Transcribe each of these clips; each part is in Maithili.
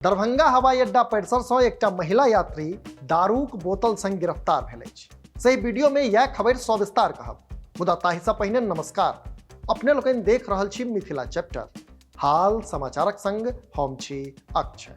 दरभंगा हवाई अड्डा परिसर से एकटा महिला यात्री दारूक बोतल संग गिरफ्तार भेल अछि। से वीडियो में यह खबर सविस्तार कहब, मुदा ताहि से पहिने नमस्कार। अपने लोकनि देख रहल छी मिथिला चैप्टर, हाल समाचारक संग हम छी अक्षय।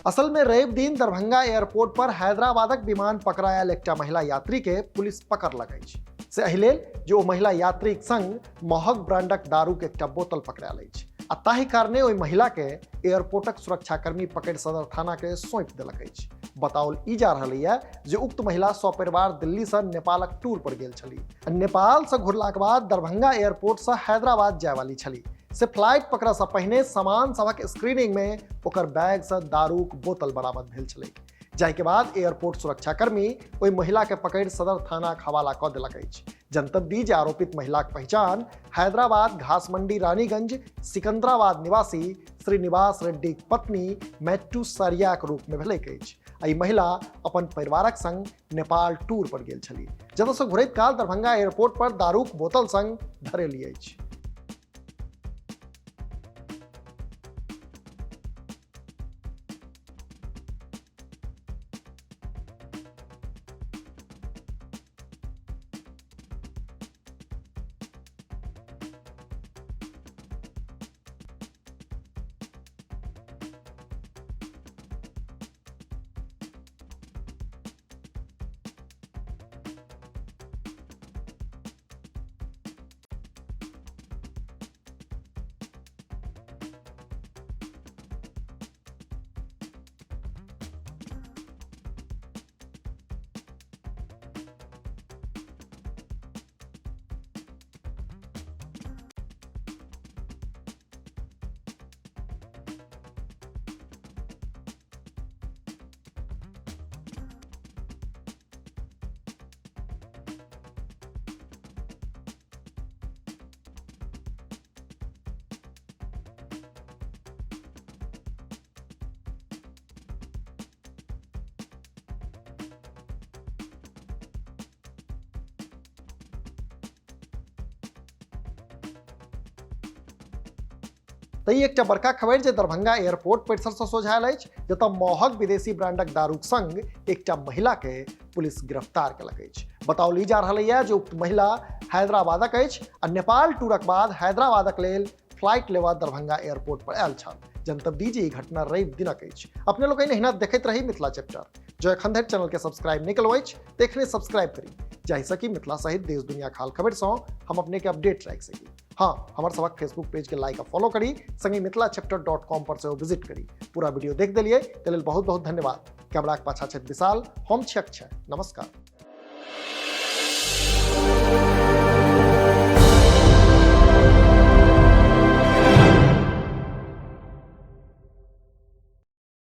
असल में रवि दिन दरभंगा एयरपोर्ट पर हैदराबादक विमान पकड़ायल एकटा महिला यात्री के पुलिस पकड़लक अछि। से एहि लेल जे ओ महिला यात्रीक संग महग ब्रांडक दारूक एकटा बोतल पकड़ायल अछि आ ताहि कारणे ओहि महिला के एयरपोर्टक सुरक्षाकर्मी पकड़ि सदर थाना के सौंपि देलक अछि। बताओल ई जा रहल यऽ जे उक्त महिला सपरिवार दिल्ली से नेपालक टूर पर गेल छली। नेपाल से घुरलाक बाद दरभंगा एयरपोर्ट से हैदराबाद जाय वाली छली। से फ्लाइट पकड़ऽ से पहिने सामान सभक स्क्रीनिंग में ओकर बैग से दारूक बोतल बरामद भेल छलै, जाहि के बाद एयरपोर्ट सुरक्षाकर्मी ओहि महिला के पकड़ि सदर थानाक हवाला कऽ देलक अछि। जनतब दी जे आरोपित महिलाक पहिचान हैदराबाद घास मंडी रानीगंज सिकंदराबाद निवासी श्रीनिवास रेड्डीक पत्नी मैट्टू सारियाक रूप में भेलैक अछि। एहि महिला अपन परिवारक संग नेपाल टूर पर गेल छली, जतऽ से घुरैत काल दरभंगा एयरपोर्ट पर दारूक बोतल संग धरेली अछि। तऽ ई एकटा बड़का खबर जे दरभंगा एयरपोर्ट परिसर से सोझायल अछि, जतऽ महग विदेशी ब्रांडक दारूक संग एकटा महिला के पुलिस गिरफ्तार केलक अछि। बताओल ई जा रहल यऽ जे उक्त महिला हैदराबादक अछि आ नेपाल टूरक बाद हैदराबादक लेल फ्लाइट लेवा दरभंगा एयरपोर्ट पर आयल छल। जनतब दी जे ई घटना रवि दिनक अछि। अपने लोकनि एहिना देखैत रही मिथिला चैप्टर। जो एखन धरि चैनल के सब्सक्राइब नहि केलहुँ अछि तऽ एखने सब्सक्राइब करी, जाहिसँ कि मिथिला सहित देश दुनिया हाल खबर सँ हम अपने के अपडेट राखि सकी। हाँ, हमर सबक फेसबुक पेज के लाइक आ फॉलो करी, संगे मिथिला चैप्टर डॉट कॉम पर सेहो विजिट करी। पूरा वीडियो देख देलियै ताहि लेल बहुत बहुत धन्यवाद। कैमराक पाछा छथि विशाल, हम छी अक्षय। नमस्कार।